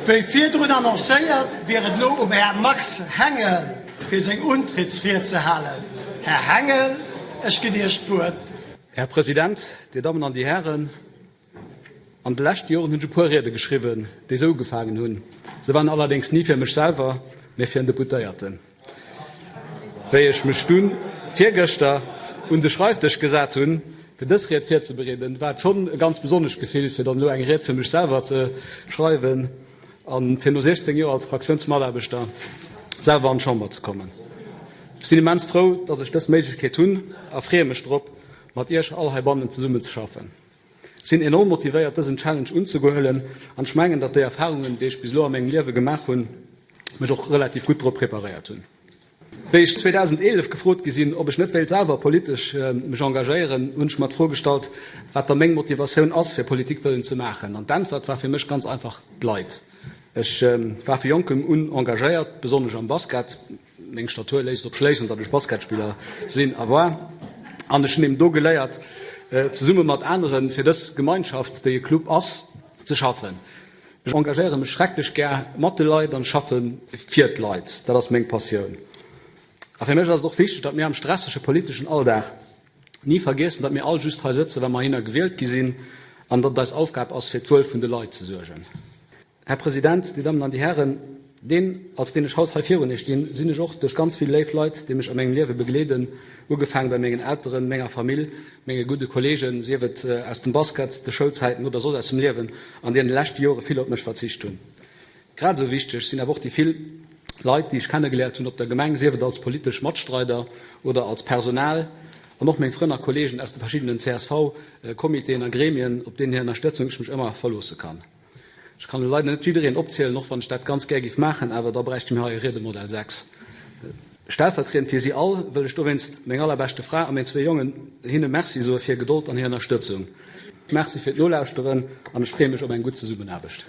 Wéi virdrun annoncéiert, wier et elo um Här Max Hengel, fir seng Untrittsried ze halen. Här Hengel, ech ginn Iech d'Wuert. Här President, Dir Dammen an Dir Hären, an de leschte Joren hunn ech e puer Riede geschriwwen, déi esou ugefaangen hunn. Se waren allerdéngs ni fir mech selwer, mä fir en Deputéierten. Wéi ech mech dunn virgëschter un de Schreifdësch gesat hunn, fir dës Ried virzebereeden, war et schonn e ganz besonnescht Gefill, fir dann elo eng Ried fir mech selwer ze schreiwen a fir no 16 Joer als Fraktiounsmataarbechter selwer an d'Chamber ze kommen. Ech sinn immens frou, dass ech dës Méiglechkeet hunn a freeë mech drop, mat Iech all heibannen zesummen ze schaffen. Ech sinn enorm motivéiert, dësen Challenge unzegohuelen an ech mengen, datt déi Erfarungen, déi ech bis elo a mengem Liewe gemaach hunn, mech och relativ gutt drop preparéiert hunn. Wéi ech 2011 gefrot gi sinn, ob ech net wéilt selwer politesch mech engagéieren, hunn ech mer d'Fro gestallt, wat da meng Motivatioun ass, fir Politik wëllen ze maachen. An d'Äntwert war fir mech ganz einfach, d'Leit. Ech war vu Jonkem un engagéiert, besonnesch am Basket. Meng Statur léisst drop schléissen, datt ech Basketspiller sinn a war. An ech hunn eben do geléiert, zesumme mat aneren fir dës Gemeinschaft, déi e Club ass, ze schaffen. Ech engagéiere mech schrecklech gär mat de Leit an schaffe fir d'Leit. Dat ass meng Passioun. A fir mech ass et och wichteg, datt mir am stressege politeschen Alldag ni vergiessen, datt mir all just hei sëtzen, well mer heihinner gewielt gi sinn an datt et eis Aufgab ass, fir d'Wuel vun de Leit ze suergen. Här President, Dir Dammen an Dir Hären, deen, als deen ech haut hei virun Iech stinn, sinn ech och duerch ganz vill léif Leit, déi mech a mengem Liewe begleeden, ugefaange bei mengen Elteren, menger Famill, menge gudde Kolleegen, sief et aus dem Basket, de Schoulzäiten oder soss aus dem Liewen, an déi an de leschte Jore vill op mech verzicht hunn. Grad esou wichteg sinn awer och déi vill Leit, déi ech kennegeléiert hunn op der Gemeng, sief et als politesch Matstreider oder als Personal, an och meng Frënn a Kolleegen aus de verschiddenen CSV-Comitéen a Gremien, op deenen hir Ënnerstëtzung ech mech ëmmer verloosse kann. Ech kann elo leider net jiddereen opzielen, och wann ech dat ganz gär géif maachen, awer da bräichte mir hei e Riedemodell 6. Stellvertriedend fir si all wëll ech dowéinst meng allerbeschte Fra a meng zwee Jongen hinne Merci soe fir hir Gedold an hir Ënnerstëtzung. Merci fir d'Nolauschteren an ech freeë mech op eng gutt Zesummenaarbecht.